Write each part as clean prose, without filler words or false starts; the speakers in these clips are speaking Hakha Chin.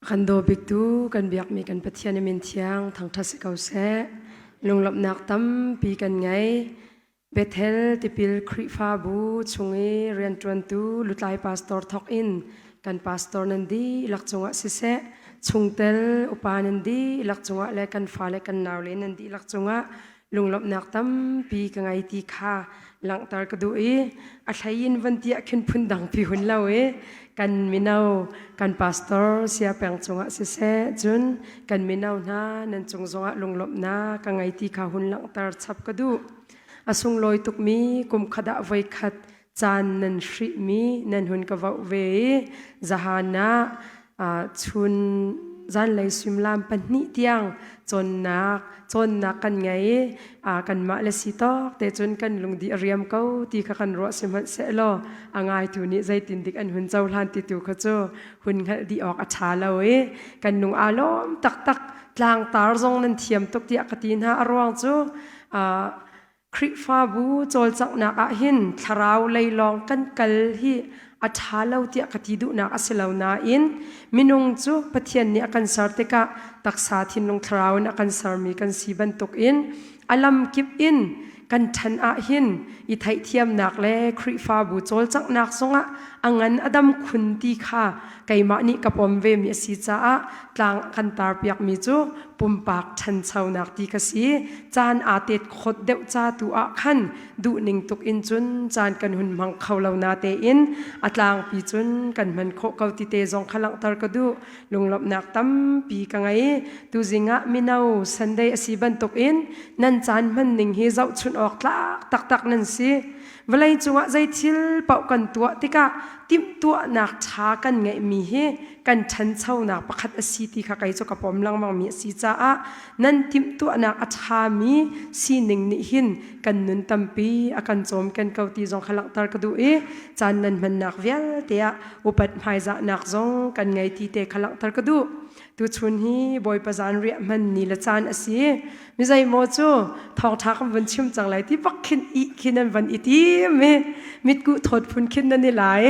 Kan daw biktu kan biakmi kan Pathian min thiang thangṭhat si ko seh. Lunglawmhnak tampi kan ngei. Bethel tipil Khrihfabu chung i rianṭuantu lutlai pastor thawk in kan pastor nan dihlak cungah siseh, chungtel upa nan dihlak cungah le kan fale kan naule nan dihlak cungah lunglawmhnak tampi ka ngei ti kha langhter ka duh i a hlei in van tiah khin phun dangpi hun lo i kan mino kan pastor sia peng cungah siseh, cun kan mino hna nan cung zongah lunglawmhnak ka ngei ti kha hun langhter chap ka duh. A sunglawi tukmi kum khat ah voikhat caan nan hrihmi nan hun ka voh ve i zahan ah chun zanlei suimilam 2 tiang cawnnak cawnnak kan ngei. Kanmah le si tawk te cun kan lungdi a riam ko ti kha kan ruah. Sihmanhsehlaw a ngaitu nih zeitin dik an hun cohlan ti tu kha cu hun hngalh dih awk a ṭha lo i kan lung aa lawm taktak. Tlangtar zong nan thiam tuk tiah ka ti hna. A ruang cu Khrihfabu cawlcanghnak ah hin thlarau lei lawng kan kal hi a ṭha lo tiah ka ti duhnak a si lo nain minung cu Pathian nih a kan ser tikah taksa, thinlung, thlarau in a kan sermi kan si bantukin a lamkip in kan ṭhan ah hin i theihthiamnak le Khrihfabu cawlcanghnak zongah a ngan a dam khun ti kha keimah nih ka pom vemi a si caah tlang a kan tarpiakmi cu pumpak ṭhanchonak ti ka si. Caan aa tet khawt deuh ca tu ah khan duhning tuk in cun caan kan hun hmang kho lo na tein a tlangpi cun kan hman khawh ko ti te zong kha langhter ka duh. Lunglawmhnak tampi ka ngei. Tuzing ah mino Sunday a si bantuk in nan caan hman ning hi zohchunh awk tlak taktak nan si. Vawlei cungah zei thil paoh kan tuah tikah timhtuahnak ṭha kan ngeihmi hi kan ṭhanchonak pakhat a si ti kha kei cu ka pom lengmangmi a si caah nan timhtuahnak a ṭhami sining nih hin kan nun tampi a kan cawmken ko ti zong kha langhter ka duh i caan nan hmannak vialte ah upat hmaizahnak zong kan ngei ti te kha langhter ka duh. Tuchun hi Bawipa zanriah hman ni le caan a si. Mi zeimaw cu thawngṭha kan vun chim cang lai ti bak khin ih khin an van i tim i mitkuh thawt phun khin nan i lai.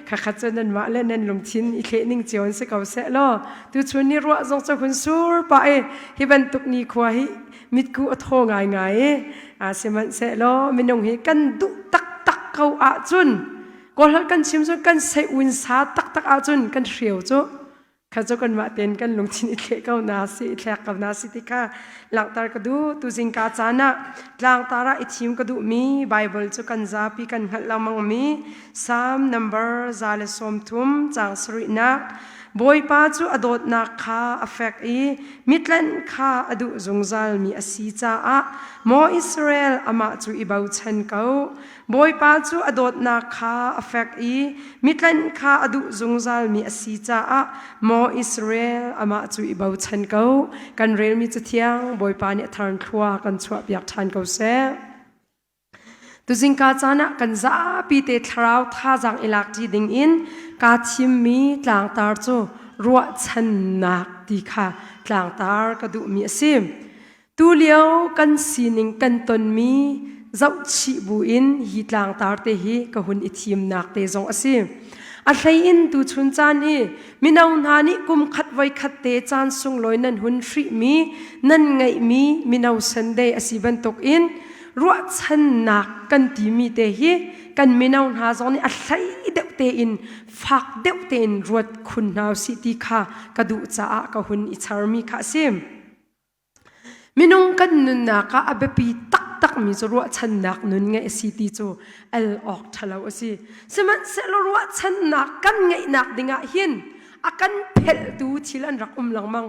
Khakhat cu nanmah le nan lungthin i thleh ning cio in si ko seh law tuchun ni ruah zong cu hun sur pah i hi bantuk nikhua hi mitkuh a thaw ngaingai i sihmanhsehlaw minung hi kan duh taktak ko ahcun, Kawlholh kan chim cun kan sei-un sa taktak ahcun kan hreu cu kha cu kanmah tein kan lungthin i thleh ko na si, i thlek ko na si ti kha langhter ka duh. Tuzing ka caan ah tlangtar ah i thim ka duhmi Bible cu kan zapi kan hngalh lengmangmi Psalm number 130 caang sarihnak, Bawipa cu a dawtnak kha a fek i mitlanh kha a duh zungzalmi a si caah maw Israel, amah cu i bochan ko. Bawipa cu a dawtnak kha a fek i mitlanh kha a duh zungzalmi a si caah maw Israel, amah cu i bochan ko. Kan relmi cathiang Bawipa nih a thar thlua kan chuahpiak ṭhan ko seh. Tuzingka caan ah kan zapi te thlarau thazaang i lak ṭi ding in kaa thimmi tlangtar cu ruahchannak ti kha tlangtar ka duhmi a si. Tulio kan sining kan tonmi zohchih buin hi tlangtar te hi ka hun i thimnak te zong a si. A hlei in tuchun caan hi mino hna nih kum khat voi khat te caan sunglawi nan hun hrihmi nan ngeihmi mino Sunday a si bantuk in ruahchannak kan timi te hi kan mino hna zong nih a hlei deuh tein, fak deuh tein ruat khun hna usih ti kha ka duh caah ka hun i charmi kha a si. Minung kan nunnak ah a biapi taktakmi cu ruahchannak nun ngeih a si ti cu al awk ṭhalo a si. Sihmanhsehlaw ruahchannak kan ngeihnak dingah hin a kan phelhtu thil an rak um lengmang.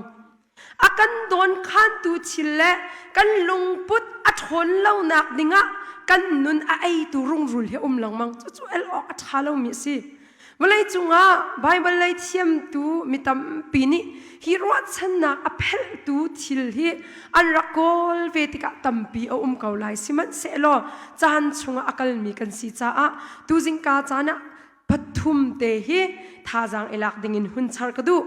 A kan dawnkhantu thil le kan lungput a ṭhawn lonak dingah kan nun a eitu rungrul hi a um lengmang. Cucu al awk a ṭha lomi a si. Vawleicung ah Baibal lei thiamtu mi tampi nih hi ruahchannak a phelhtu thil hi an rak kawl ve tikah tampi a um ko lai. Sihmanhsehlaw caan chungah a kalmi kan si caah tuzingka caan ah pathum te hi thazaang i lak dingin hun char ka duh.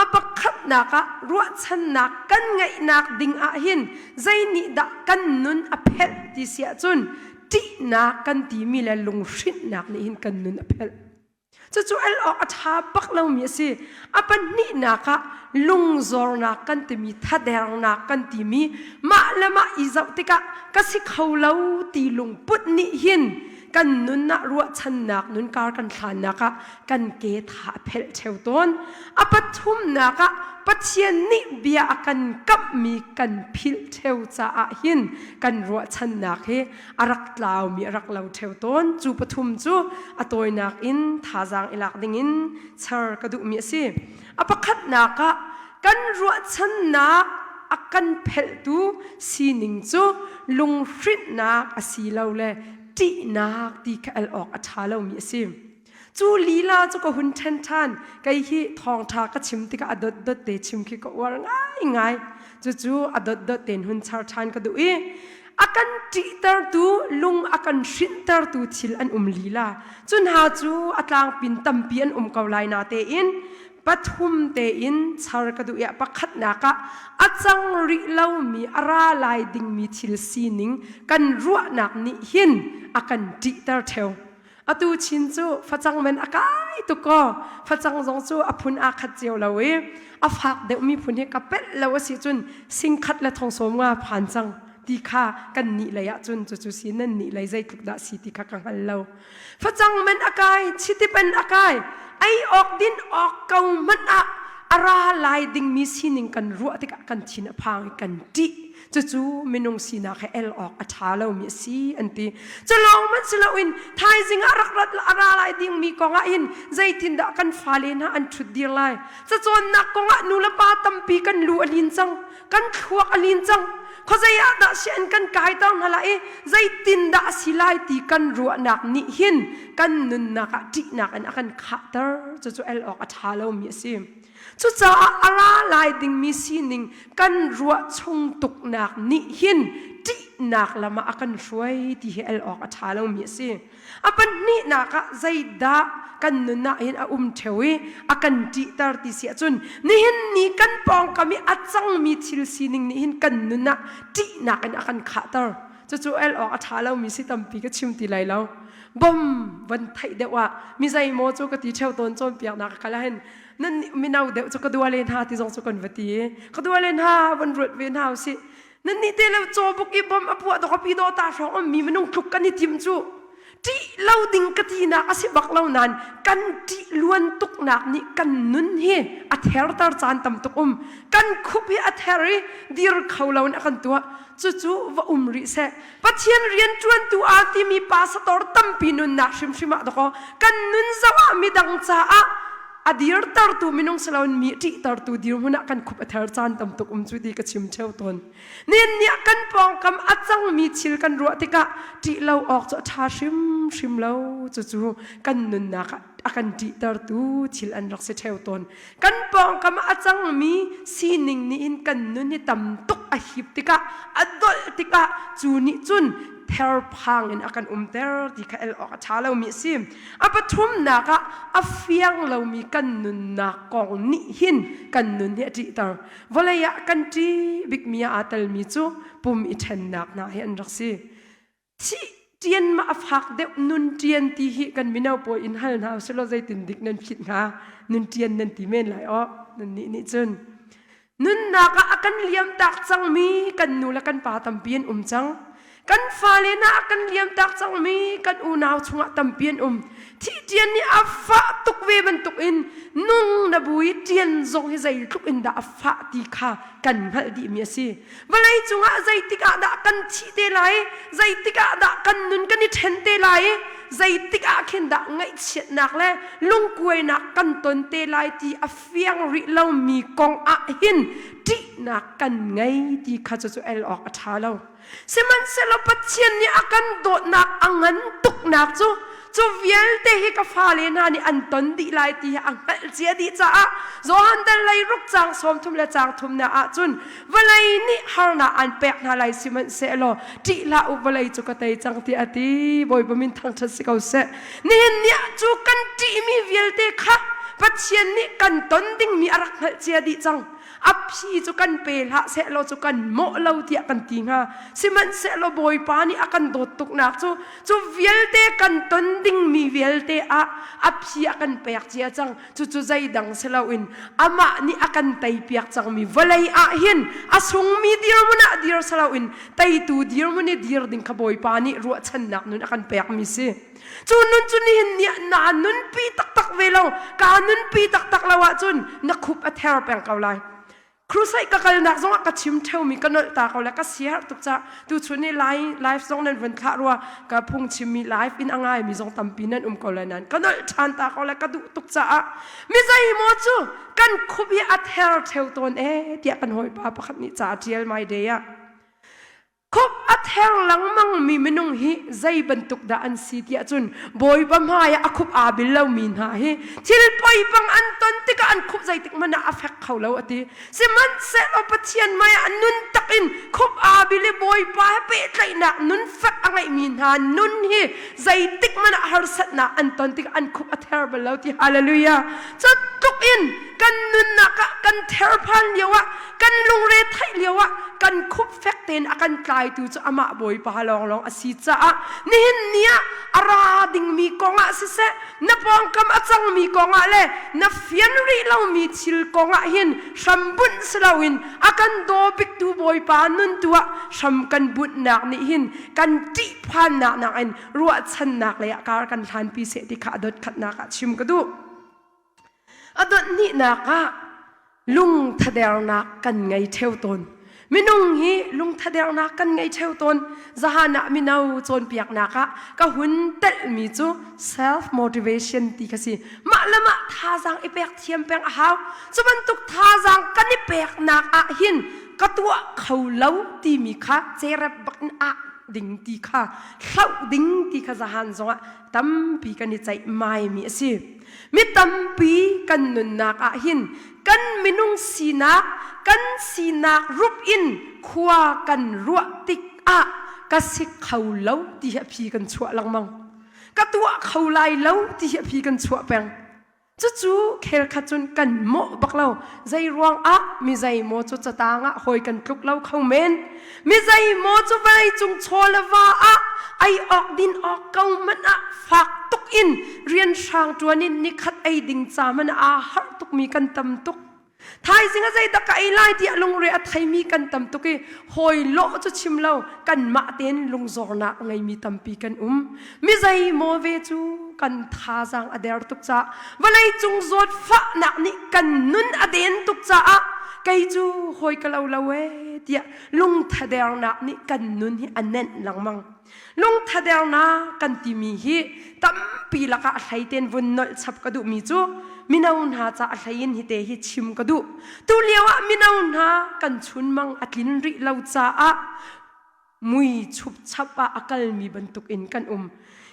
A pakhatnak ah, ruahchannak kan ngeihnak ding ah hin zei nih dah kan nun a phelh ti si ahcun, ṭihnak kan timi le lunghrinhnak nih hin kan nun a phelh. Cucu el awk a ṭha bak lomi a si. A pahnihnak ah lungzornak kan timi thadernak kan timi mah le mah i zoh tikah ka si kho lo ti lungput nih hin kan nun ah ruahchannak nun kar kan hlannak ah kan ke tha a phelh ṭheo tawn. A pathumnak ah Pathian nih bia a kan kamhmi kan philh ṭheo caah hin kan ruahchannak hi a rak tlaumi a rak lo ṭheo tawn. Cu pathum cu a tawinak in thazaang i lak dingin char ka duhmi a si. A pakhatnak ah kan ruahchannak a kan phelhtu sining cu lunghrinhnak a si lo le ṭihnak ti kha el awk a ṭha lomi a si. Cu lila cu ka hun ṭhen ṭhan. Kei hi thawngṭha ka chim tikah a dotdot te chim khi ka uar ngaingai. Cucu a dotdot tein hun char ṭhan ka duh i a kan ṭihtertu, lung a kan hrinhtertu thil an um lila. Cu hna cu a tlangpin tampi an um ko lai natein pathum tein char ka duh i pakhatnak ah a cang rih lomi a ra lai dingmi thil sining kan ruahnak nih hin a kan ṭihter ṭheo. Atu chin cu facang men a kai tuk kaw facang zong cu a phun aa khat cio lo i a fak deuhmi phun hi ka pelh lo a si cun singkhat le thong sawm nga phan cang ti kha kan nih lei ah cun cucu si nan nih lei zeitluk dah si ti kha ka hngal lo. Facang men a kai, chiti pen a kai, ei awk din awk ko hmanh ah a ra lai dingmi sining kan ruah tikah kan thin a phang i kan ṭih. Cucu minung sinak he el awk a ṭha lomi a si an ti. Cu lawng hmanh si loin thaizing ah rak rat a ra lai dingmi kong ah hin zeitindah kan fale hna an ṭhut dir lai. Cacawnnak kong ah nu le pa tampi kan lu a lin cang, kan thluak a lin cang. Khuazei ah dah si an kan kaiter hna lai i zeitindah a si lai ti kan ruahnak nih hin kan nunnak ah ṭihnak in a kan khahter. Cucu el awk a ṭha lomi a si. Cucaah a ra lai dingmi sining kan ruah chung tuknak nih hin ṭihnak lam ah a kan hruai ti hi el awk a ṭha lomi a si. A pahnihnak ah zeidah kan nun ah hin a um ṭheo i a kan ṭihter ti si ahcun nihin ni kan pawngkam i a cangmi thil sining nih hin kan nun ah ṭihnak in a kan khahter. Cucu el awk a ṭha lomi si tampi ka chim ti lai lo. Bom van theih deuh ah mi zeimaw cu ka ti ṭheo tawn cawnpiaknak a kal ahhin nan mino deuh cu ka dua le hna ti zong cu kan va ti ka dua le hna van ruat ve hna usih nan nih te le cawbuk i bom a puah dok a pi do ta hrawng um mi minung tluk kan i tim cu ṭih lo ding ka tinak a si bak lo nain kan ṭih luan tuknak nih kan nun hi a therter caan tam tuk um kan khup hi a ther i dir kho lo in a kan tuah cucu va um rih seh Pathian rian ṭuantu aa timi pastor tampi nunnak hrimhrim ah dakaw kan nun zoh ah midang caah a dirtertu minung si loin mi ṭihtertu dirhmun ah kan khup a ther caan tam tuk um cu ti ka chim ṭheo tawn. Nihin ni ah kan pawngkam a cangmi thil kan ruah tikah ṭih lo awk cu a ṭha hrimhrim lo. Cucu kan nunnak ah a kan ṭihtertu thil an rak si ṭheo tawn. Kan pawngkam ah a cangmi sining nih hin kan nun hi tam tuk a hip tikah a dolh tikah cu nih cun therphang in a kan umter ti kha el awk a ṭha lomi a si. A pathumnak ah a fiang lomi kan nunnak kong nih hin kan nun hi a ṭihter. Vawlei ah kan ṭih bikmi ah aa telmi cu pum i ṭhennak hna hi an rak si. Thih ṭian ma a fak deuh nun ṭian ti hi kan mino pawl in hal hna usih zeitin dik nan phit hnga nun ṭian nan ti men lai aw nannih nih cun Nunnak ah a kan liamtak cangmi kan nu le kan pa tampi an um cang. Kan fale hna a kan liamtak cangmi kan unau chungah tampi an um. Thih ṭian nih a fah tuk ve bantukin nung na bu i ṭian zong hi zeitluk in dah a fah ti kha kan hngalh dihmi a si. Vawlei cungah zeitik ah dah kan thih te lai, zeitik ah dah kan nun kan i ṭhen te lai, zeitik ah khin dah ngaihchiatnak le lungkuainak kan ton te lai ti a fiang rih lomi kong ah hin ṭihnak kan ngei ti kha cu cu el awk a ṭha lo. Sihmanhsehlaw Pathian nih a kan dawtnak a ngan tuknak cu cu vialte hi ka fale hna nih an ton dih lai ti hi a hngalh cia dih caah Johan dal lei ruk caang sawm thum le caang thum na ahcun vawlei nih harnak an pek hna lai sihmanhsehlaw ṭih hlah u vawlei cu ka tei cang tiah a ti Bawipa min thangṭhat si ko seh nihin ni ah cu kan ṭihmi vialte kha Pathian nih kan ton dingmi a rak hngalh cia dih cang. A phi cu kan pe hlah sehlaw cu kan mawh lo tiah kan ti hnga. Sihmanhsehlaw Bawipa nih a kan dawt tuknak cu cu vialte kan ton dingmi vialte ah a phi a kan pek cia cang. Cucu zeidang si loin amah nih a kan teipiak cangmi vawlei ah hin a sungmi dirhmun ah dir si loin teitu dirhmun i dir ding kha Bawipa nih ruahchannak nun a kan pekmi si. Cu nun cu nihin ni ah naa nunpi taktak ve lo, kaa nunpi taktak lo ahcun na khup a ther peng ko lai. Crusade ka kalnak zongah ka chim ṭheumi ka nolh ta ko le ka siaherh tuk ca tuchun ni live zong nan vun thlah rua ka phung chimmi live in a ngaimi zong tampi nan um ko lai nan ka nolh ṭhan ta ko le ka duh tuk caah mi zeimaw cu kan khup hi a ther ṭheu tawn ee tiah kan hawipa pakhat nih ca a ṭial my day ah Khup a ther lengmang mi minung hi zei bantuk dah an si tiah cun Bawipa hmai ah a khup aa bil lomi hna hi thil poipang an ton tikah an khup zeitik hmanh ah a fek kho lo a ti. Sihmanhsehlaw Pathian hmai ah nun tak in khup aa bil i Bawipa he pehtlaihnak nun fek a ngeihmi hna nun hi zeitik hmanh ah harsatnak an ton tikah an khup a ther bal lo ti hallelujah. Cu tluk in kan nunnak ah kan therphan lio ah kan lungre theih lio ah kan khup fek tein a kan tlaitu cu amah Bawipa lawnglawng a si caah nihin ni ah a ra dingmi kong ah siseh na pawngkam a cangmi kong ah le na fian rih lomi thil kong ah hin hram bunh si loin a kan daw biktu Bawipa nun tu ah hram kan bunhnak nih hin kan ṭihphannak nakin ruahchannak lei ah kar kan hlanpi seh ti kha a dot khatnak ah chim ka duh. A dot hnihnak ah lungthadernak kan ngei ṭheo tawn. Minung hi lungthadernak kan ngei ṭheo tawn. Zahan ah mino cawnpiaknak ah ka hun telhmi cu self motivation ti kha si. Mah le mah thazaang i pek thiam peng a hau. Cu bantuk thazaang kan i peknak ah hin ka tuah kho lo timi kha cerep bak in ah ding ti kha hloh ding ti kha zahan zongah tampi kan i ceih maimi a si. Mi tampi kan nunnak ah hin kan minung sinak kan sinak rup in khua kan ruah tikah ka si kho lo ti hi a phi kan chuah lengmang. Ka tuah kho lai lo ti hi a phi kan chuah peng. Cucu khel khat cun kan mawh bak lo. Zei ruang ah mi zei maw cu catang ah hawi kan tluk lo kho men. Mi zei maw cu vawlei cung chaw le va ah ei awk din awk ko hmanh ah fak tuk in rian hrang ṭuan in nikhat ei ding ca hmanh aa harh tukmi kan tam tuk. Thaizing a zeidah ka ei lai tiah lungre a theimi kan tam tuk i hawi lawh cu chim lo kanmah tein lungzornak a ngeimi tampi kan um. Mi zei maw ve cu kan thazaang a der tuk caah vawlei cung zawtfahnak nih kan nun a den tuk caah kei cu hawi ka lo lo ee tiah lungthadernak nih kan nun hi a nenh lengmang. Lungthadernak kan timi hi tampi lakah a hlei tein vun nolh chap ka duhmi cu mino hna ca a hlei in hite hi chim ka duh. Tu lio ah mino hna kan chunmang a tlin rih lo caah mui chupchap ah a kalmi bantuk in kan um.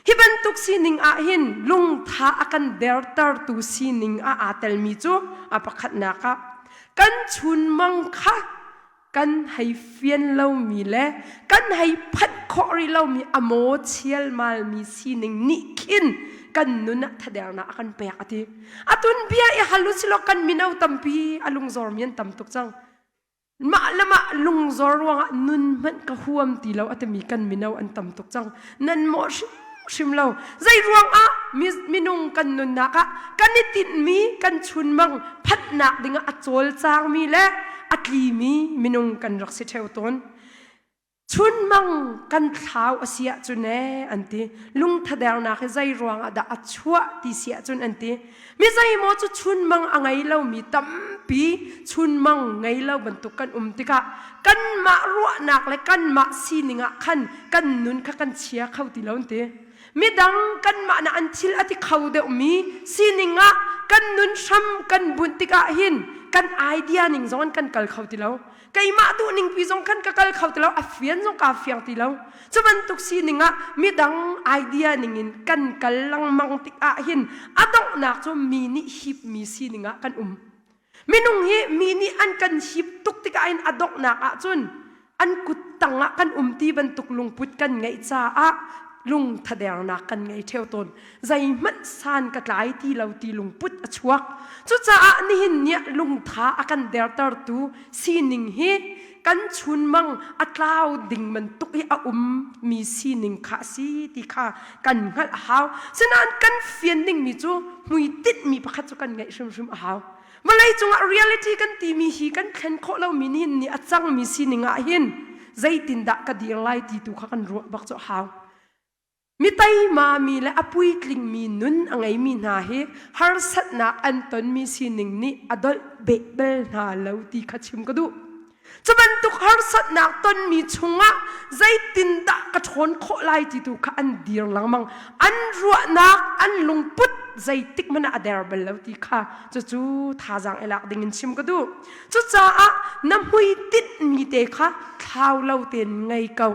Hi bantuk sining ah hin lungtha a kan dertertu sining ah aa telmi cu a pakhatnak ah kan chunmang kha kan hei fian lomi le kan hei phanh khawh rih lomi a maw chialmalmi sining nih khin kan nun ah thadernak a kan pek a ti. Atun bia i hal usilaw kan mino tampi a lungzormi an tam tuk cang. Mah le mah lungzor ruangah nun hmanh ka huam ti lo a timi kan mino an tam tuk cang. Nan mawh hrimhrim lo. Zei ruangah minung kan nunnak ah kan i tinhmi kan chunmang phanhnak dingah a cawlcangmi le a tlimi minung kan rak si ṭheo tawn. Chunmang kan thlau a si ahcun ee an ti. Lungthadernak hi zei ruangah dah a chuah ti si ahcun an ti. Mi zeimaw cu chunmang a ngei lomi tampi chunmang ngei lo bantuk kan um tikah kanmah ruahnak le kanmah sining ah khan kan nun kha kan chia kho ti lo an ti. Midang kanmah na an thil a ti kho deuhmi sining ah kan nun hram kan bunh tikah hin kan idea ning zong in kan kal kho ti lo. Keimah duhning pi zong khan ka kal kho ti lo, a fian zong kaa fiang ti lo. Cu bantuk sining ah midang idea ning in kan kal lengmang tikah hin a donghnak cu mi nih hipmi sining ah kan um. Minung hi mi nih an kan hip tuk tikah hin a donghnak ah cun an kut tang ah kan um ti bantuk lungput kan ngeih caah. lungthadernak kan ngei ṭheo tawn. Zeihmanh san ka tlai ti lo ti lungput a chuak. Cucaah nihin ni ah lungtha a kan dertertu sining hi kan chunmang a tlau ding bantuk i a ummi sining kha a si ti kha kan hngalh a hau. Sinain kan fian dingmi cu hmuitinhmi pakhat cu kan ngeih hrimhrim a hau. Vawlei cungah reality kan timi hi kan thlen khawh lomi nihin ni a cangmi sining ah hin zeitindah ka dir lai ti tu kha kan ruah bak cu a hau. Mi teimami le a puitlingmi nun a ngeimi hna hi harsatnak an tonmi sining nih a dolh beh bel hna lo ti kha chim ka duh. Cu bantuk harsatnak tonmi chungah zeitindah ka ṭhawn khawh lai ti tu kha an dir lengmang. An ruahnak, an lungput zeitik hmanh ah a der bal lo ti kha cucu thazaang i lak ding in chim ka duh. Cucaah na hmuitinh mi te kha thlau lo tein ngei ko.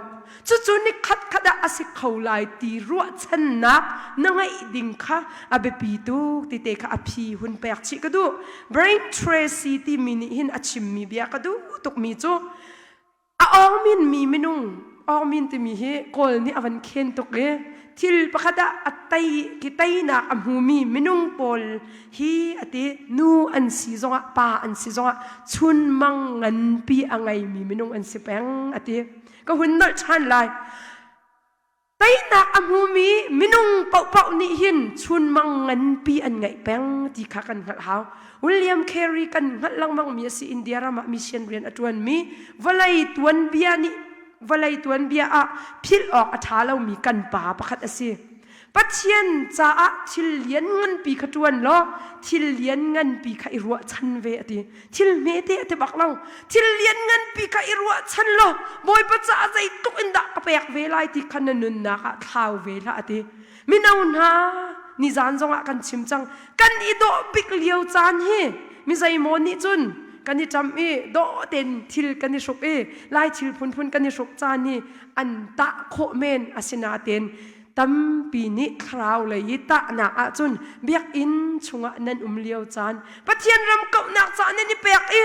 Cucu ni khatkhat ah a si kho lai ti ruahchannak na ngeih ding kha a biapi tuk ti te kha a phi hun pek chih ka duh. Brain Tracy timi nih hin a chimmi bia ka duh tukmi cu a awngmin mi minung awngmin timi hi Kawl nih a van khen tuk i thil pakhat ah a tei ki teinak a hmumi minung pawl hi a ti nu an si zongah pa an si zongah chunmang nganpi a ngeimi minung an si peng a ti. Ka hun nolh ṭhan lai. Teinak a hmumi minung paohpaoh nih hin chunmang nganpi an ngeih peng ti kha kan hngalh hau. William Carey kan hngalh lengmangmi a si. India ram ah mission rian a ṭuanmi vawlei tuanbia nih vawlei tuanbia ah philh awk a ṭha lomi kan pa pakhat a si. Pathian caah thil lian nganpi kha ṭuan law thil lian nganpi kha i ruahchan ve a ti. Thil hmete a ti bak lo. Thil lian nganpi kha i ruahchan law Bawipa caah zeitluk in dah ka pek ve lai ti kha na nunnak ah thlau ve hlah a ti. Mino hna, nizan zongah kan chim cang. Kan i dawh bik lio caan hi mi zeimaw nih cun kan i ṭam i dawh tein thil kan i hruk i lai thil phunphun kan i hruk caan hi an tah khawh men asinain tampi nih thlarau lei i tahnak ahcun biakinn chungah nan um lio caan Pathian ram kauhnak ca nan i pek i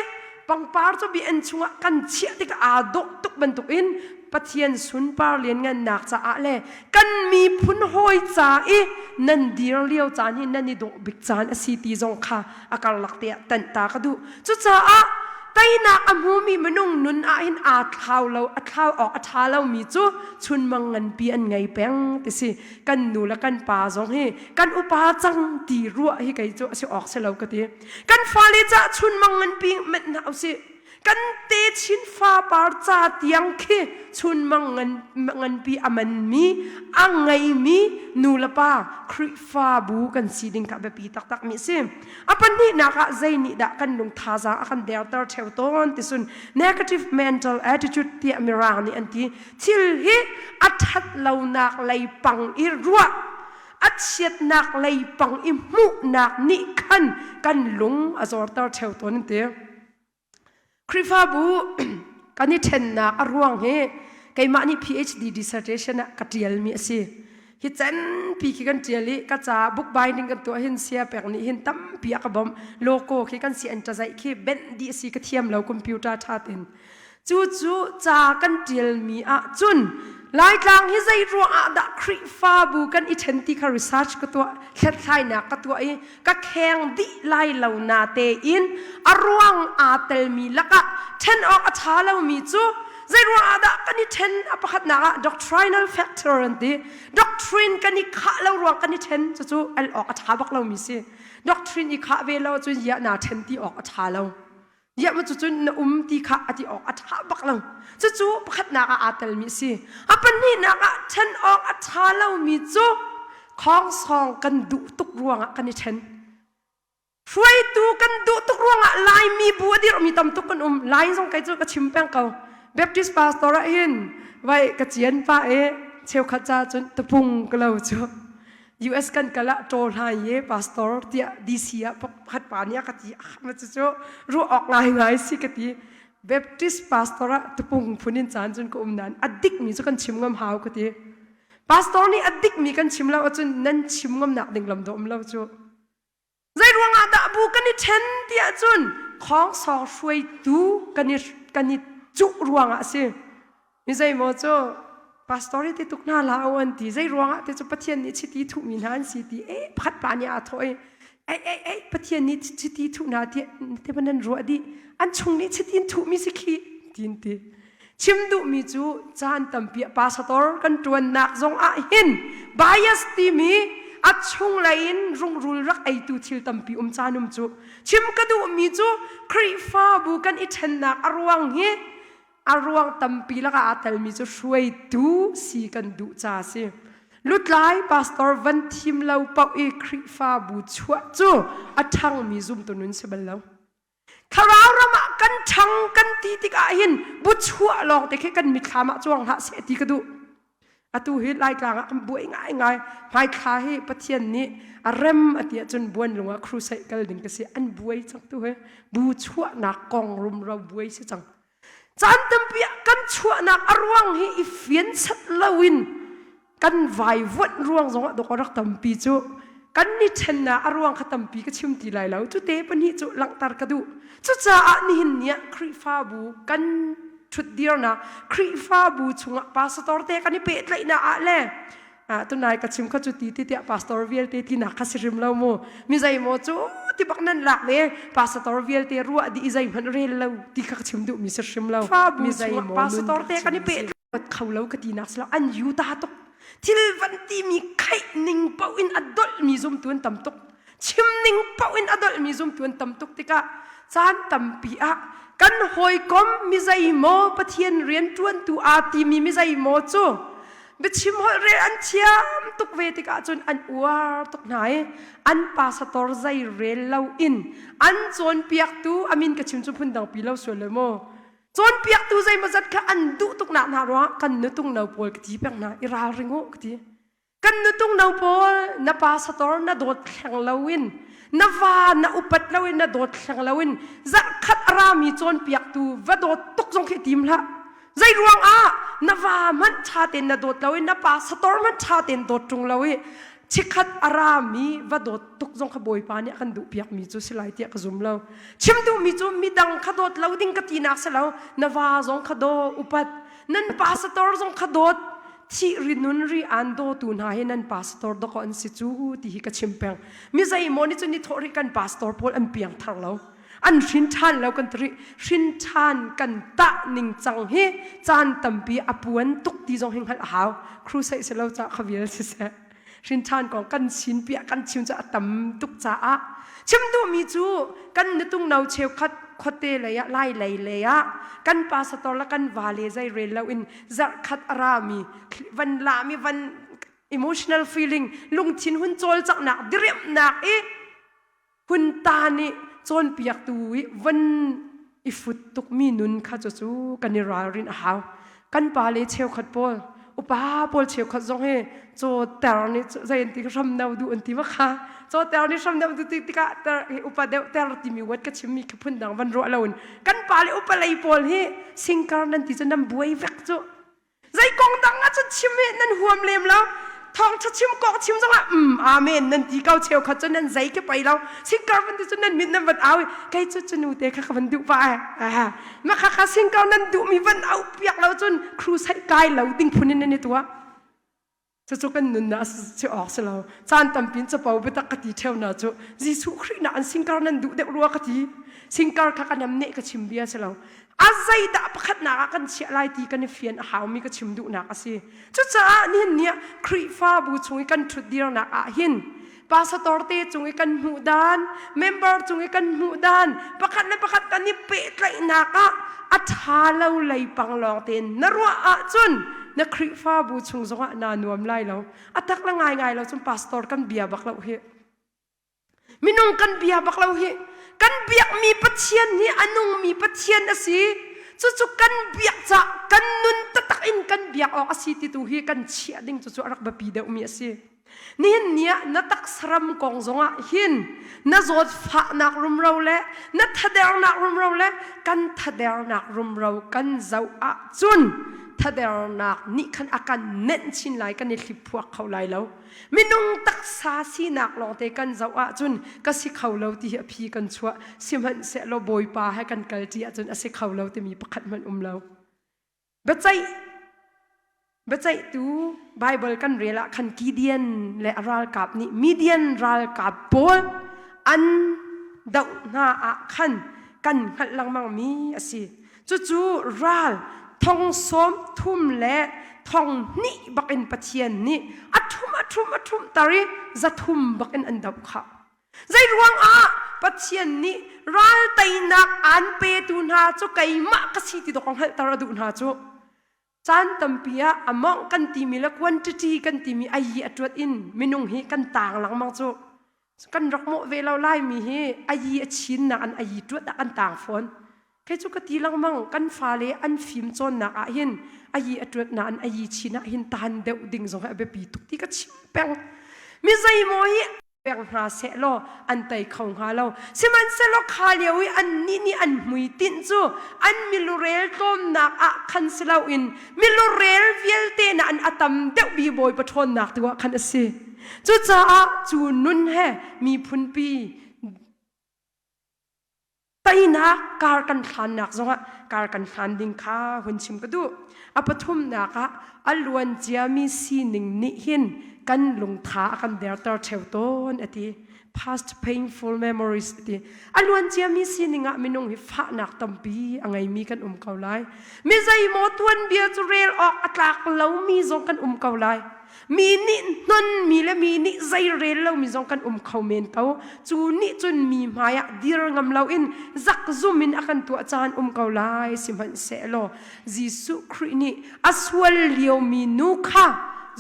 pangpar cu biakinn chungah kan chiah tikah aa dawh tuk bantukin Pathian sunpar lianngannak caah le kan miphun hawi ca i nan dir lio caan hi nan i dawh bik caan a si ti zong kha a karlak te ah tanh ta ka duh. Cucaah teinak a hmumi minung nun ah hin aa thlau lo, a thlau awk a ṭha lomi cu chunmang nganpi an ngei peng ti si. Kan nu le kan pa zong hi kan upa cang ti ruah hi kei cu a si awk si lo ka ti. Kan fale cah chunmang nganpi menh hna usih. Kan techin fapar ca tiang khi chunmang nganpi a manmi, a ngeimi nu le pa Khrihfabu kan si ding kha biapi taktak mi a si. A pahnihnak ah zei nih dah kan lung thazaang a kan derter ṭheo tawn ti sun negative mental attitude tiah Mirang nih an ti. Thil hi a ṭhat lonak lei pang i ruah a chiatnak lei pang i hmuhnak nih khan kan lung a zorter ṭheo tawn an ti. Khrihfabu kan i ṭhennak a ruang hi keimah nih PhD dissertation ah ka ṭialmi a si. Hi canpi khi kan ṭial i ka ca book binding kan tuah hin sia pek nih hin tampi a ka bawmh. Logo khi kan si an ṭazaih khi benh dih a si ka thiam lo computer ṭha tein. Cucu ca kan ṭialmi ah cun Laitlang hi zei ruang ah dah Khrihfabu kan i ṭhen ti kha research ka tuah, hlathlainak ka tuah i ka kheng dih lai lo na tein a ruang aa telmi lakah ṭhen awk a ṭha lomi cu zei ruang ah dah kan i ṭhen a pakhatnak ah doctrinal factor an ti doctrine kan i khah lo ruang kan i ṭhen cucu el awk a ṭha bak lomi si doctrine i khah ve lo cun ya naa ṭhen ti awk a ṭha lo Iah ma cucun na um ti kha a ti awk a ṭha bak lo. Cucu pakhatnak ah aa telmi a si. A pahnihnak ah ṭhen awk a ṭha lomi cu khongsawng kan duh tuk ruangah kan i ṭhen. Hruaitu kan duh tuk ruangah Laimi bu a dirhmi tam tuk kan um. Lai zong kei cu ka chim peng ko. Baptist pastor ah hin vai ka cian pa e cheukhat ca cun tapung ka lo cu. US kan kal ah ṭaw hlai ye pastor tiah DC ah pakhat pa nih a ka ti ah ma cucu ruah awk ngaingai si ka ti Baptist pastor ah tupung phun in caan cun ka um nain a dikmi cu kan chim ngam hau ka ti pastor nih a dikmi kan chim lo ahcun nan chim ngamnak ding lam dawh um lo cu Zei ruangah dah bu kan i ṭhen ti ahcun khongsawng hruaitu kan i kan i cuh ruangah a si. Mi zeimaw cu Pastor hi ti tuk hna hlah u an ti. Zei ruangah ti cu Pathian nih chiti thuhmi hna an si ti eh pakhat pa nih aa thawh i ei ei ei Pathian nih chiti thuh hna ti te nan ruah dih an chung nih chiti in thuhmi si khi tin ti. Chim duhmi cu caan tampi ah pastor kan ṭuannak zong ah hin bias timi a chunglei in rungrul rak eitu thil tampi um caan um cu. Chim ka duhmi cu Khrihfabu kan i ṭhennak a ruang hi a ruang tampi lakah aa telmi cu hruaitu si kan duh ca a si. Lutlai pastor van thim lo paoh i Khrihfabu chuah cu a ṭhangmi zumtu nun si bal lo. Thlarau ram ah kan ṭhang kan ti tikah hin bu chuah lawng te khi kan mitthlam ah cuang hlah seh ti ka duh. Atu hi Laitlang ah kan buai ngaingai. Hmaithla hi Pathian nih a rem a ti ahcun buanlung ah crusade kal ding ka si. An buai cang tu hi. Bu chuahnak kong rumro buai si cang. Caan tampi ah kan chuahnak a ruang hi i fian sat loin kan vaivuanh ruang zongah dawk a rak tampi cu kan ni ṭhennak a ruang kha tampi ka chim ti lai lo. Cute pahnih cu langhter ka duh. Cucaah nihin ni ah Khrihfabu kan ṭhutdirnak Khrihfabu chungah pastor te kan i pehtlaihnak ah le tunai ka chim kha cu ti ti tiah pastor vialte tinak kha si hrim lo mu mi zei maw cu ti bak nan lak ve pastor vialte ruah dih zei hmanh rel lo ti kha ka chim duh mi si hrim lo mi zei maw pastor te kan i pe kho lo ka ti nak si lo an yu ta tuk thil van ti mi khaih ning paoh in a dolh mi zumtu an tam tuk chim ning paoh in a dolh mi zumtu an tam tuk tikah caan tampi ah kan hawikom mi zei maw Pathian rian ṭuantu aa timi mi zei maw cu biachim holh rel an thiam tuk ve tikah cun an uar tuk hna i an pastor zei rel lo in an cawnpiaktu amin ka chim cu phun dang pi lo sual le maw cawnpiaktu zeimawzat kha an duh tuk nak hna ruangah kan nutung no pawl ka ti peng hna i ralring u ka ti kan nutung no pawl na pastor na dawt hleng loin na va na upat loin na dawt hleng loin zarhkhat a rami cawnpiaktu va dawt tuk zong khi tim hlah Zei ruang ah na va hmanh ṭha tein na dawt lo i na pa sator hmanh ṭha tein dawt ṭung lo i chikkhat a rami va dawt tuk zong kha Bawipa nih a kan duhpiakmi cu si lai tiah ka zum lo. Chim duhmi cu midang kha dawt lo ding ka tinak si lo. Na va zong kha daw upat. Nan pastor zong kha dawt. Thih ri nun ri aan dawtu hna hi nan pastor dawkaw an si cu ti hi ka chim peng. Mi zeimaw nih cun ni thawh rih kan pastor pawl an piang thar lo. An hrin ṭhan lo kan ti hrin ṭhan kan tah ning cang hi caan tampi a puan tuk ti zong hi hngalh a hau. Crusade si lo ca kha vial siseh. Hrin ṭhan kong kan chin piah kan chim cu a tam tuk caah chim duhmi cu kan nutung no cheukhat khuate lei ah lai lei lei ah kan pastor le kan vale zei rel lo in zarhkhat a rami van lami van emotional feeling lungthin hun cawlcanghnak diriamhnak i Hun ta nih cawnpiaktu i van i fut tukmi nun kha cucu kan i ralrin a hau. Kan pale cheukhat pawl, upa pawl cheukhat zong hi cawter nih zei an ti hram no duh an ti ma kha. Cawter nih hram no duh ti tikah ter hi upa deuh ter timi word ka chimmi khi phun dang van ruah loin kan pale upa lei pawl hi singkar nan ti cu nan buai vek cu. Zei kong dang ah cun chim hi nan huam lem lo. Thawngṭha chim kong chim zongah um amen nan ti ko cheukhat cu nan zei ke pei lo. Singkar van ti cu nan mit nan van au i kei cu cu nu te kha ka van duh pah eh. Ma kha kha singkar nan duhmi van au piak lo cun crusade kai lo ding phun in nan i tuah. Cucu kan nunnak si awk si lo. Caan tampi in capo biatak ka ti ṭheo na cu Jesuh Khrih nak an singkar nan duh deuh rua ka ti. Singkar kha ka nam neh ka chim bia si lo. A zeidah pakhatnak ah kan chiah lai ti kan i fian a haumi ka chim duhnak a si. Cucaah nihin ni ah Khrihfabu chung i kan ṭhutdirnak ah hin pastor te cung i kan hmuh dan, member cung i kan hmuh dan, pakhat le pakhat kan i pehtlaihnak ah a ṭha lo lei pang lawng tein na ruah ahcun na Khrihfabu chung zongah naa nuam lai lo. A tak le ngaingai lo cun pastor kan bia bak lo hi. Minung kan bia bak lo hi. Kan biakmi Pathian hi a nungmi Pathian a si. Cucu kan biak cah kan nun taktak in kan biak awk a si ti tu hi kan chiah ding cucu a rak biapi deuhmi a si. Nihin ni ah na taksaram kong zongah hin na zawtfahnak rumro le na thadernak rumro le kan thadernak rumro kan zoh ahcun thadernak nih khan a kan nenh chin lai kan i hliphuak kho lai lo. Minung taksa sinak lawngte kan zoh ahcun ka si kho lo ti hi a phi kan chuah sihmanhsehlaw Bawipa he kan kalṭi ahcun a si kho lo timi pakhat hmanh um lo. Biaceih. Biaceihtu Baibal kan rel ah khan Gideon le a ralkap nih Midian ralkap pawl an doh hna ah khan kan hngalh lengmangmi a si. Cucu ral thong sawm thum le thong hnih bakin Pathian nih a ṭhum a ṭhum a ṭhum tar i zathum bakin an doh khah. Zei ruangah Pathian nih ral teinak aan petu hna cu keimah ka si ti dawk hngalhter a duh hna cu. Caan tampi ah a mawngh kan timi le quantity kan timi a yi a ṭuat in minung hi kan taang lengmang cu. Kan rak mawh ve lo laimi hi a yi a chinnak an a yi ṭuat ah kan taang fawn. Kei cu ka ti lengmang kan fale an fim cawnnak ah hin a yi a ṭuat nain a yi chin ah hin taan deuh ding zong hi a biapi tuk ti ka chim peng. Mi zeimaw hi peng hna sehlaw an tei kho hnga lo. Sihmanhsehlaw kha lio i annih nih an hmuitinh cu an milurel tlawmnak ah khan si loin milurel vialte na an a tam deuh bi Bawipa ṭhawnnak tu ah khan a si. Cucaah cu nun he miphunpi Teinak kar kan hlannak zongah kar kan hlan ding kha hun chim ka duh. A pathumnak ah a luan ciami sining nih hin kan lungtha a kan derter ṭheo tawn a ti. Past painful memories a ti. A luan ciami sining ah minung hi fahnak tampi a ngeimi kan um ko lai. Mi zeimaw tuanbia cu rel awk a tlak lomi zong kan um ko lai. Mi nih hnonmi le mi nih zeirel lomi zong kan um kho men ko. Cu nih cun mi hmaiah dir ngam loin zakzum in a kan tuah caan um ko lai. Sihmanhsehlaw Jesuh Khrih nih a sual liomi nu kha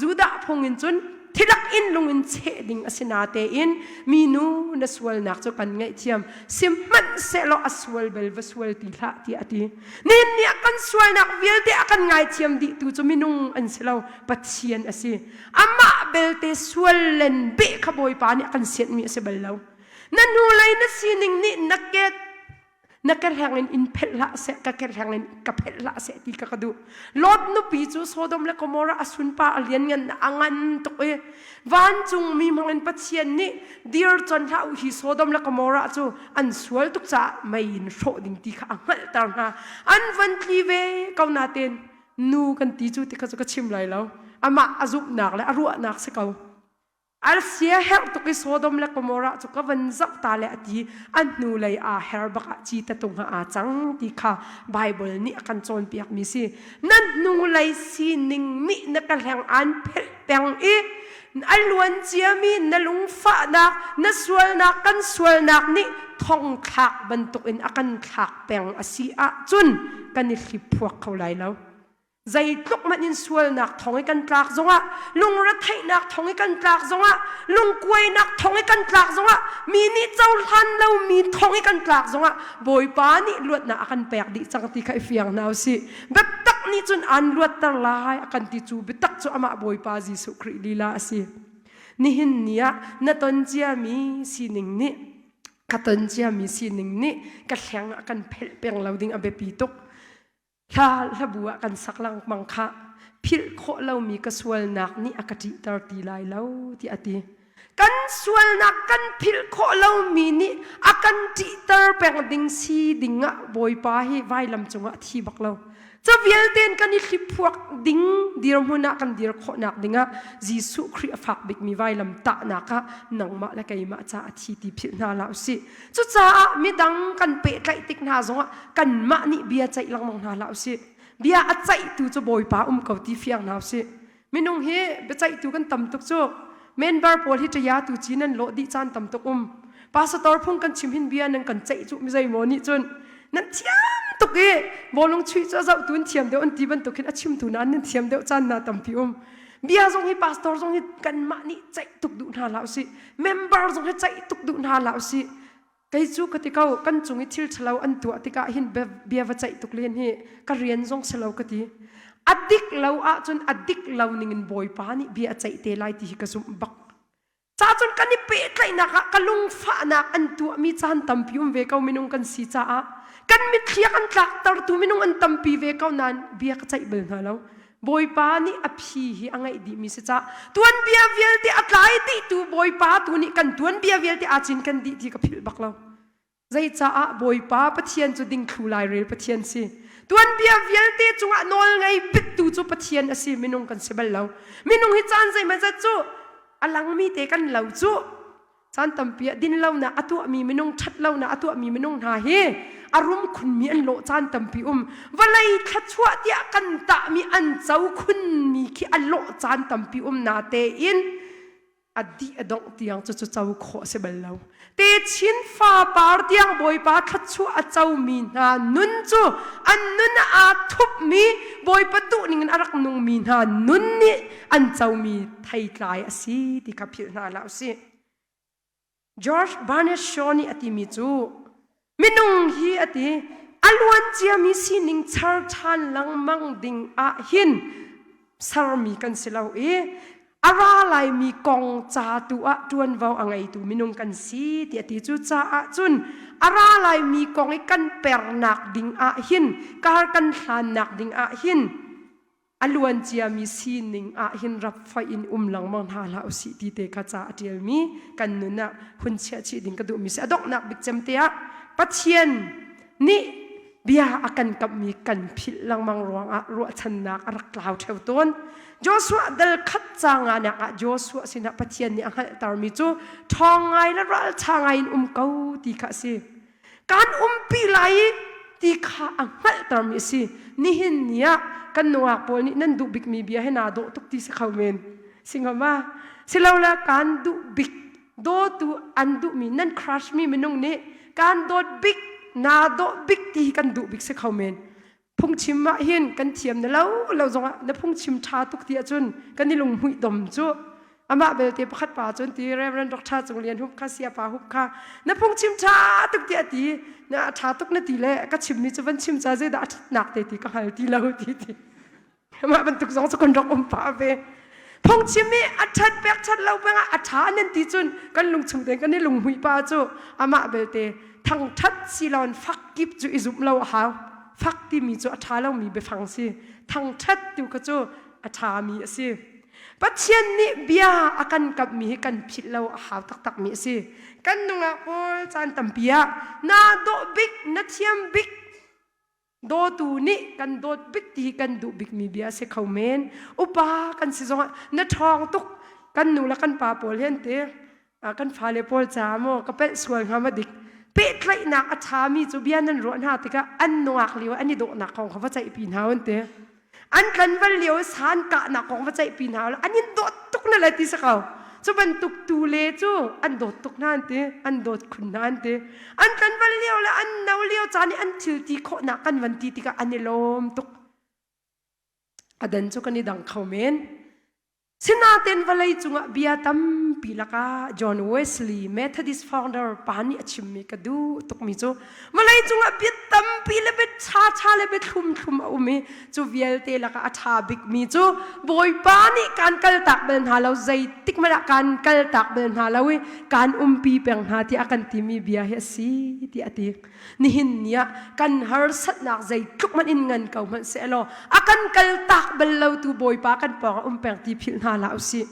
Judah phung in cun thilak in lung in cheh ding a si natein minu na sualnak cu kan ngaihthiam sihmanhsehlaw a sual bel va sual ti hlah tiah a ti. Nihin ni ah kan sualnak vialte a kan ngaithiam dihtu cu minung an si lo. Pathian a si. Amah belte sual len beh kha Bawipa nih a kan sianhmi a si bal lo. Na hnulei na sining nih na ke na kehleng in in phelh hlah seh ka kehleng in ka phelh hlah seh ti ka ka duh. Lot nupi cu Sodom le Gomorrah a sunpa a lianngan a ngan tuk i vancung mi hmang in Pathian nih dir con hlah u hi Sodom le Gomorrah cu an sual tuk caah mei in hrawh ding ti kha a hngalhter hna. An van tli ve ko nain Nu kan ti cu ti kha cu ka chim lai lo. Amah a zumhnak le a ruahnak si ko. Al sia herh tuk i Sodom le Gomorrah cu ka van zoh ta le a ti an hnu lei aa her bak ah ci tatung ah aa cang ti kha Bible nih a kan cawnpiak mi si. Nan hnu lei sining nih na ka hleng aan phelh peng i a luan ciami na lungfahnak na sualnak kan sualnak nih thongthlak bantukin a kan thlak peng a si ahcun kan i hliphuak kho lai lo. Zeitluk hmanh in sualnak thong i kan tlak zongah, lungretheihnak thong i kan tlak zongah, lungkuainak thong i kan tlak zongah, mi nih cohlan lomi thong i kan tlak zongah Bawipa nih luatnak a kan pek dih cang ti kha i fiang hna usih. Biatak nih cun aan luatter lai a kan ti cu biatak cu amah Bawipa Jesuh Khrih lila a si. Nihin ni ah na ton ciami sining nih ka ton ciami sining nih ka hleng a kan phelh peng lo ding a biapi tuk. Hla hlabu ah kan sak lengmang kha philh khawh lomi ka sualnak nih a ka ṭihter ti lai lo tiah a ti. Kan sualnak kan philh khawh lomi nih a kan ṭihter peng ding si ding ah Bawipa hi vailam cungah a thi bak lo. Cu vialte in kan i hliphuak ding dirhmun ah kan dir khawhnak dingah Jesuh Khrih a fak bikmi vailam tahnak ah nangmah le keimah ca a thi ti philh hna hlah usih. Cucaah midang kan pehtlaih tik hna zongah kanmah nih bia ceih lengmang hna hlah usih. Bia a ceihtu cu Bawipa um ko ti fiang hna usih. Minung hi biaceihtu kan tam tuk cu. Member pawl hi ṭaya tu ci nan lawh dih caan tam tuk um. Pastor phung kan chim hin bia nan kan ceih cu mi zeimaw nih cun nan thiam tuk i bawlung chuih cu a zohtu in thiam deuh an ti bantuk hin a chimtu nain nan thiam deuh caan na tampi um. Bia zong hi pastor zong hi kanmah nih ceih tuk duh hna hlah usih. Member zong hi ceih tuk duh hna hlah usih. Kei cu ka ti ko kan cung i thil ṭhalo an tuah tikah hin bia va ceih tuk len hi ka rian zong si lo ka ti. A dik lo ahcun a dik lo ningin Bawipa nih bia a ceih te lai ti hi ka zumh bak. Cacun kan i pehtlaihnak ah ka lungfahnak an tuahmi caan tampi um ve ko minung kan si caah kan mitthli a kan tlaktertu minung an tampi ve ko nain bia ka ceih bal hna lo. Bawipa nih a phi hi a ngaih dihmi si cah tuanbia vialte a tlai dihtu Bawipa tu nih kan tuanbia vialte aa cinken dih ti ka philh bak lo. Zeicaah Bawipa Pathian cu dingthlu lairel Pathian si. Tuanbia vialte cungah nawl ngei biktu cu Pathian a si minung kan si bal lo. Minung hi caan zeimawzat cu a langmi te kan lo cu caan tampi ah dinlonak a tuahmi minung ṭhatlonak a tuahmi minung hna hi a rum khunmi an lawh caan tampi um vawlei thluachuah tiah kan tahmi an co khunmi khi a lawh caan tampi um na tein a dih a dongh tiang cu cu co khawh a si bal lo te chin fa par tiang bawipa thluachuah a comi hna nun cu an nun aa thupmi bawipa duh ning in a rak nungmi hna nun nih an comi theitlai a si ti kha philh hna hlah usih. George Bernard Shaw nih a timi cu minung hi a ti a luan ciami sining char ṭhan lengmang ding ah hin sermi kan si lo i a ra laimi kong ca tu ah ṭuanvo a ngeitu minung kan si ti a ti cu caah cun a ra laimi kong i kan pernak ding ah hin kar kan hlannak ding ah hin a luan ciami sining ah hin rap foih in um lengmang hna hlah usih ti te kha ca a ṭialmi kan nun ah hun chiah chih ding ka duhmi si a donghnak bik cem te ah Pathian nih bia a kan kamhmi kan philh lengmang ruangah ruahchannak a rak tlau ṭheo tawn Joshua dal khat ca nganak ah Joshua sinah Pathian nih a hngalhtermi cu ṭhawng ngai le ralṭha ngai in um ko ti kha a si kan umpi lai i ti kha a hngalhtermi a si nihin ni ah kan nungak pawl nih nan duh bikmi bia he naa dawh tuk ti si kho men singama silole kan duh bik dawtu an duhmi nan crush mi minung nih kan dawt bik naa dawh bik ti hi kan duh bik si kho men phungchim ah hin kan thiam na lo lo zongah na phungchim ṭha tuk ti ahcun kan i lunghmuih dom cu amah belte pakhat pa cun ti Reverend Dr. Cung Lian Hup kha sia pa Hup kha na phungchim ṭha tuk ti a ti na ṭha tuk na ti le ka chimmi cu van chim ca zeidah a ṭhatnak te ti ka hngal ti lo ti ti Mah bantuk zong cu kan rak um pah ve. Phungchim i a ṭhat pek ṭhat lo peng ah a ṭha nan ti cun kan lungchung tein kan i lunghmuih pa cu amah belte thangṭhat silon fak kip cu i zumh lo a hau. Fak timi cu a ṭha lomi biafang si. Thangṭhat tu kha cu a ṭhami a si. Pathian nih bia a kan kamhmi hi kan philh lo a hau taktakmi a si. Kan nungak pawl caan tampi ah naa dawh bik, na thiam bik, Dawtu nih kan dawt bik ti kan duh bikmi bia a si kho men. Upa kan si zongah na ṭhawng tuk kan nu le kan pa pawl hi an ti. Kan fale pawl ca maw ka pelh sual hnga ma dik. Pehtlaihnak a ṭhami cu bia nan ruah hna tikah an nungak lio an i dawhnak kong kha va ceihpi hna an ti. An tlanval lio i san kahnak kong va ceihpi hna an in dawt tuk na le ti si ko. Cu bantuk tu le cu an dawt tuk hna an ti, an dawt khun hna an ti. An tlanval lio le an no lio caan i an thil ti khawhnak kan van ti tikah an i lawm tuk. A dan cu kan i dang kho men. Sinain vawlei cungah bia tampi lakah John Wesley, Methodist founder pa nih a chimmi ka duh tukmi cu vawlei cungah bia tampi le bia ṭhaṭha le bia thlumthlum a um i cu vialte lakah a ṭha bikmi cu Bawipa nih kaan kaltak bal hna lo zeitik hmanh ah kaan kaltak bal hna lo i kaan umpi peng hna tiah a kan timi bia hi a si tiah a ti. Nihin ni ah kan harsatnak zeitluk hmanh in ngan ko hmanh sehlaw a kan kaltak bal lo tu Bawipa kan pawng ah um peng ti philh hna hlah usih.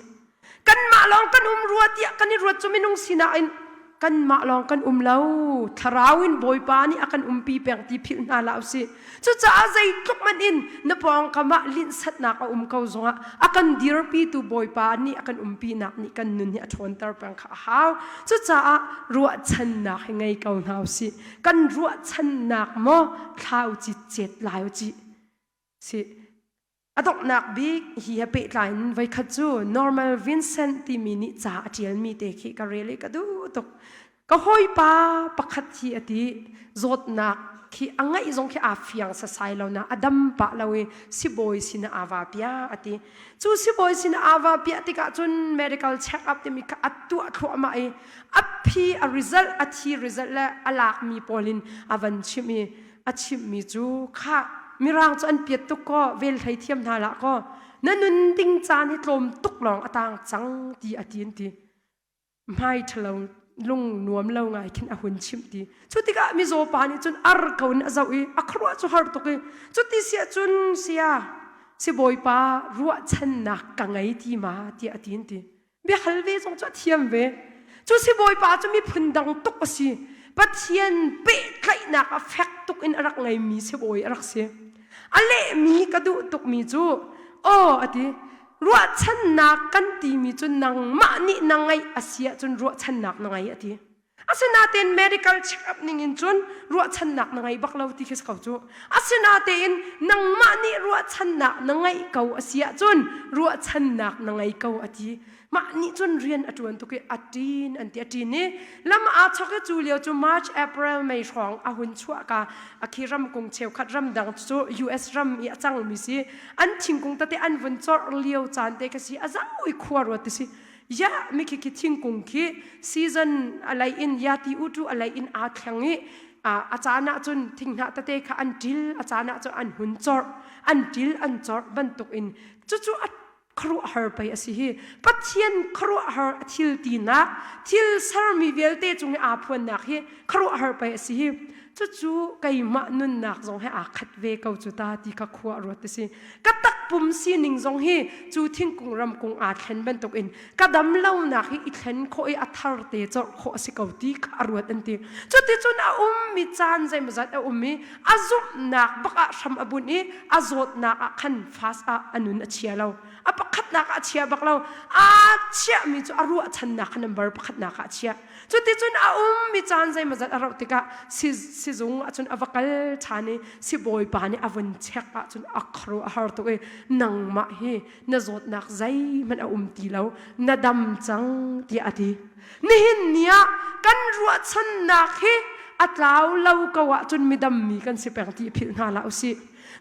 Kanmah lawng kan um rua tiah kan i ruat cu minung sinak in kanmah lawng kan um lo thlarau in Bawipa nih a kan umpi peng ti philh hna hlah usih. Cucaah zeitluk hmanh in na pawngkam ah linhsatnak a um ko zongah a kan dirpitu Bawipa nih a kan umpinak nih kan nun hi a ṭhawnter peng kha a hau. Cucaah ruahchannak hi ngei ko hna usih. Kan ruahchannak maw thlau citcet lai u cih. Si. A donghnak bik hi he pehtlai in voikhat cu Normal Vincent timi nih ca a ṭialmi te khi ka rel i ka duh tuk. Ka hawipa pakhat hi a ti zawtnak khi a ngaih zong khi aa fiang sasai lo na a dam pah lo i sibawi sin ah aa va piah a ti. Cu sibawi sin ah aa va piah tikah cun medical check up timi kha a tuah thluahmah i a phi a result a thi result le a lakmi pawl in a van chimh i a chimhmi cu khah mirang cu an piat tuk kaw vel hlei thiam hna lah kaw na nun ding caan hi tlawm tuk lawng a tang cang ti a ti an ti hmai ṭhalo lung nuam lo ngai khin a hun chimh ti cu tikah mizaw pa nih cun ar ko in a zoh i a khuaruah cu har tuk i cuti siah cun sia sibawipa ruahchannak ka ngei ti ma tiah a ti an ti biahal ve zong cu a thiam ve cu sibawipa cu miphun dang tuk a si. Pathian pehtlaihnak a fek tuk in a rak ngeimi sibawi a rak si. A lehmi ka duh tukmi cu aw a ti ruahchannak kan timi cu nangmah nih na ngeih a si ahcun ruahchannak na ngei a ti. Asinain medical check-up ning in cun ruahchannak na ngei bak lo ti khi si ko cu. Asinain nangmah nih ruahchannak na ngeih ko a si ahcun ruahchannak na ngei ko a ti. Mah nih cun rian a ṭuan tuk i a ṭin an ti a ṭin i lam aa chok i cu lio cu March, April, May hrawng a hun chuah ka a khi ramkung cheukhat ramdang cu US ram i a cangmi si an thingkung tete an vun corh lio caan te kha si a zau i khua ruat ti si ya mi khi khi thingkung khi season a lei in ya ti u tu a lei in aa thleng i a caan ah cun thinghnah tete kha an ṭil a caan ah cun an hun corh an ṭil an corh bantuk in cucu a khuaruahhar pei a si hi Pathian khuaruahhar a thil tinak thil sermi vialte cung i aa phuannak hi khuaruahhar pei a si hi cucu keimah nunnak zong he aa khat ve ko cu ta ti kha khua ruat a si ka takpum sining zong hi cu thingkung ramkung aa thlen bantuk in ka dam lonak hi i thlen khawh i a thar te corh khawh a si ko ti kha a ruat an ti cuticun a ummi caan zeimawzat a um i a zumhnak bak ah hram a bunh i a zawtnak ah khan fast ah a nun a chia lo a pakhatnak ah a chia bak lo aa chiahmi cu a ruahchannak kha number pakhatnak ah a chiah cuticun a ummi caan zeimawzat a rauh tikah sizung ahcun a va kal ṭhan i sibawipa nih a vun check ahcun a khuaruah a har tuk i nangmah hi na zawtnak zeihmanh a um ti lo na dam cang tiah a ti Nihin ni ah kan ruahchannak hi a tlau lo ko ahcun midam mi kan si peng ti philh hna hlah usih.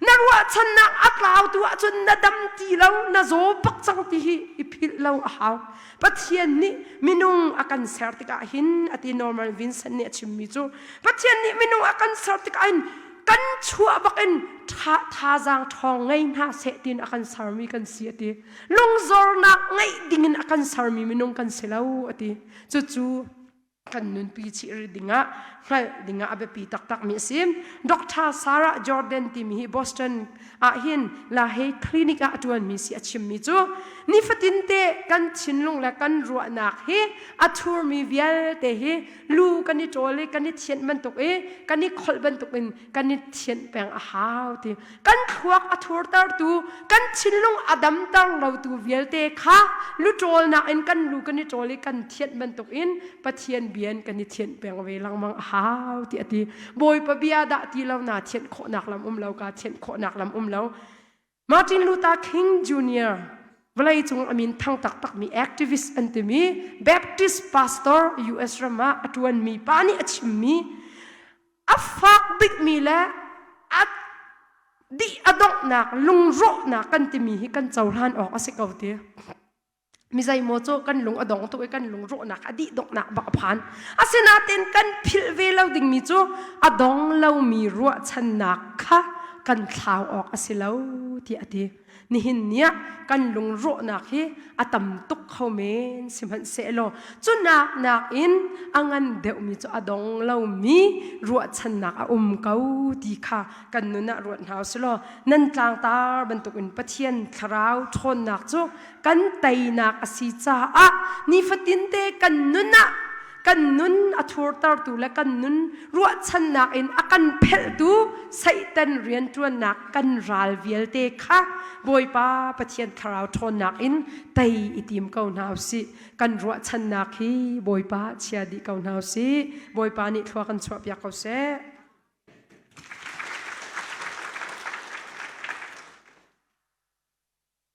Na ruahchannak a tlau tu ahcun na dam ti lo, na zaw bak cang ti hi i philh lo a hau. Pathian nih minung a kan ser tikah hin a ti Norman Vincent nih a chimmi cu Pathian nih minung a kan ser tikah hin kan chuah bak in thazaang ṭhawng ngei hna seh tiin a kan sermi kan si a ti. Lungzornak ngeih dingin a kan sermi minung kan si lo a ti. Cucu kan nunpi chih rih dingah hngalh dingah a biapi taktakmi a si. Dr. Sarah Jordan timi hi Boston ah hin Lahei Clinic ah a ṭuanmi si a chimmi cu nifatin te kan thinlung le kan ruahnak hi a thurmi vialte hi lu kan i ṭawl i kan i thianh bantuk i kan i kholh bantuk in kan i thianh peng a hau ti. Kan thluak a thurtertu, kan thinlung a damter lotu vialte kha luṭawlnak in kan lu kan i ṭawl i kan thianh bantukin Pathian bia in kan i thianh peng ve lengmang a hau ti a ti. Bawipa bia dah ti lo na thianh khawhnak lam um lo ka thianh khawhnak lam um lo. Martin Luther King Jr. vawleicung a min thang taktakmi activist an timi Baptist pastor US ram ah a ṭuanmi pa nih a chimmi a fak bikmi le a dih a donghnak lungrawhnak kan timi hi kan cohlan awk a si ko ti mi zeimaw cu kan lung a dong tuk i kan lungrawhnak a dih donghnak bak a phan asinain kan philh ve lo dingmi cu a dong lomi ruahchannak kha kan thlau awk a si lo tiah a ti Nihin ni ah kan lungrawhnak hi a tam tuk kho men sihmanhsehlaw cu nak nakin a ngan deuhmi cu a dong lomi ruahchannak a um ko ti kha kan nun ah ruat hna usih law nan tlangtar bantukin Pathian thlarau ṭhawnnak cu kan teinak a si caah nifatinte kan nun ah kan nun a thurtertu le kan nun ruahchannak in a kan phelhtu Satan rianṭuannak kan ral vialte kha Bawipa Pathian thlarau ṭhawnnak in tei i tim ko hna usih. Kan ruahchannak hi Bawipa chia dih ko hna usih. Bawipa nih thlua kan chuahpiak ko seh.